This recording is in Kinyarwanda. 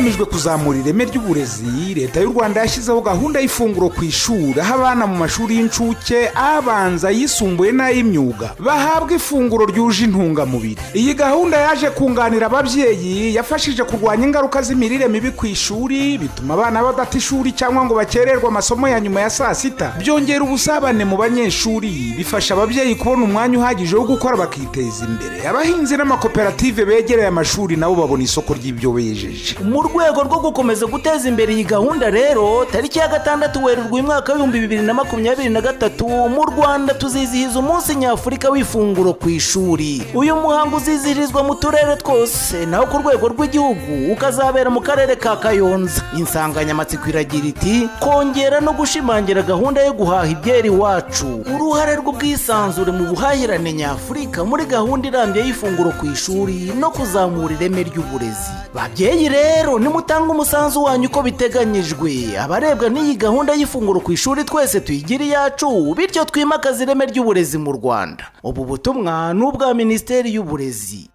Hagamijwe kuzamura ireme ry'uburezi, Leta y'u Rwanda yashyizeho gahunda y'ifunguro ku ishuri, aho abana mu mashuri y'incuke, abanza, ayisumbuye n'ay'imyuga bahabwa ifunguro ryuje intungamubiri. Iyi gahunda yaje kunganira ababyeyi, yafashije kurwanya ingaruka z'imirire mibi ku ishuri, bituma abana badata ishuri cyangwa ngo bakererwe amasomo ya nyuma ya saa sita, byongera ubusabane mu banyeshuri, bifasha ababyeyi kubona umwanya uhagije wo gukora bakiteza imbere. Abahinzi n'amakoperative begereye amashuri nabo babona isoko ry'ibyo bejeje. Mu rwego rwo gukomeza guteza imbere iyi gahunda rero, tariki ya 6 Werurwe umwaka w'2023 mu Rwanda tuzizihiza umunsi nyafurika w'ifunguro ku ishuri. Uyu muhango uzizihirizwa mu turere twose, naho ku rwego rw'igihugu ukazabera mu karere ka Kayonza. Insanganyamatsiko iragira iti: kongera no gushimangira gahunda yo guhaha ibyera iwacu, uruhare rw'ubwisanzure mu buhahirane nyafurika muri gahunda irambye y'ifunguro ku ishuri no kuzamura ireme ry'uburezi. Babyeyi rero, nimutanga umusanzu wanyu uko biteganyijwe, abarebwa n'iyi gahunda y'ifunguro ku ishuri twese tuyigire iyacu, bityo twimakaze ireme ry'uburezi mu Rwanda. Ubu butumwa ni ubwa Minisiteri y'Uburezi.